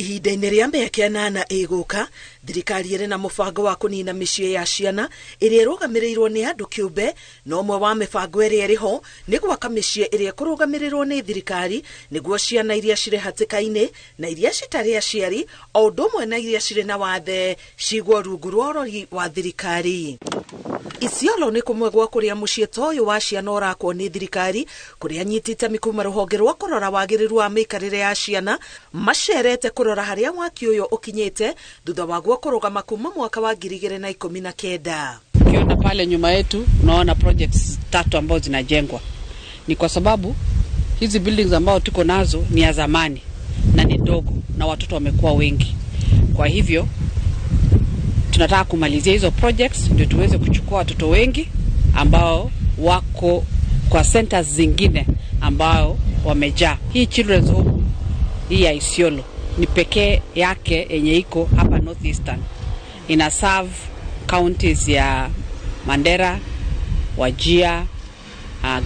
Ihinda-inĩ rĩa mĩaka 8 ĩgũka, thirikari ĩrĩ na mũbango wa kũnina mĩciĩ ya ciana ĩrĩa ĩrũgamĩrĩirwo nĩ andũ kĩũmbe, na ũmwe wa mĩbango ĩrĩa ĩrĩ ho nĩ gwaka mĩciĩ ĩrĩa ĩkũrũgamĩrĩrwo nĩ thirikari nĩguo ciana iria cirĩ hatĩka-inĩ na iria citarĩ aciari o ũndũ ũmwe na iria cirĩ na wathe cigwo rungu rwa ũrori wa thirikari. Isiolo nĩ kũmwe gwa kũrĩa mũciĩ ta ũyũ wa ciana ũrakwo nĩ thirikari, kũrĩa anyiti itemi kuma rũhonge rwa kũrora wagĩrĩru wa mĩikarĩre ya ciana macerete kũrora harĩa waki ũyũ ũkinyĩte thutha waguo kũrũgama kuma mwaka wa 2019. Ukiona pale nyuma yetu unaona projects 3 ambazo zinajengwa, ni kwa sababu hizi buildings ambao tuko nazo ni ya zamani na ni ndogo na watoto wamekuwa wengi. Kwa hivyo tunataka kumalizia hizo projects ndio tuweze kuchukua watoto wengi ambao wako kwa centers zingine ambao wamejaa. Hii Children's Home hii ya Isiolo ni pekee yake yenye iko hapa Northeastern. Ina serve counties ya Mandera, Wajir,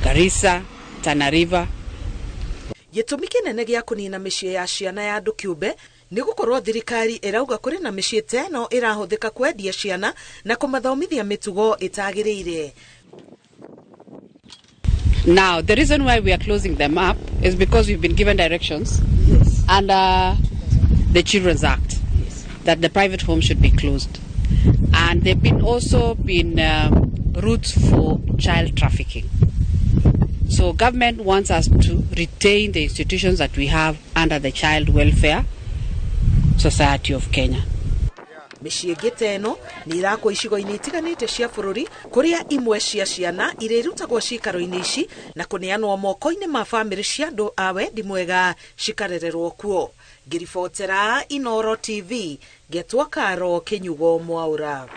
Garissa, Tana River. Gĩtũmi kĩnene gĩa kũnina mĩciĩ ya ciana ya andũ kĩũmbe nĩ gũkorwo thirikari ĩrauga kũrĩ na mĩciĩ ta ĩno ĩrahũthĩka kwendia ciana na kũmathomithia mĩtugo ĩtagĩrĩire. Now, the reason why we are closing them up is because we've been given directions under the Children's Act that the private homes should be closed. And they've been also been routes for child trafficking. So government wants us to retain the institutions that we have under the Child Welfare Society of Kenya. Mĩciĩ ĩngĩ ta ĩno nĩ ĩrakwo icigo-inĩ itiganĩte cia bũrũri, kũrĩa imwe cia ciana irĩrutagwo ciikaro-inĩ ici na kũneanwo moko-inĩ ma bamĩrĩ cia andũ a wendi mwega cikarererwo kuo. Ngĩribotera Inooro TV, ngetwo Karo Kĩnyugo Mwaũra.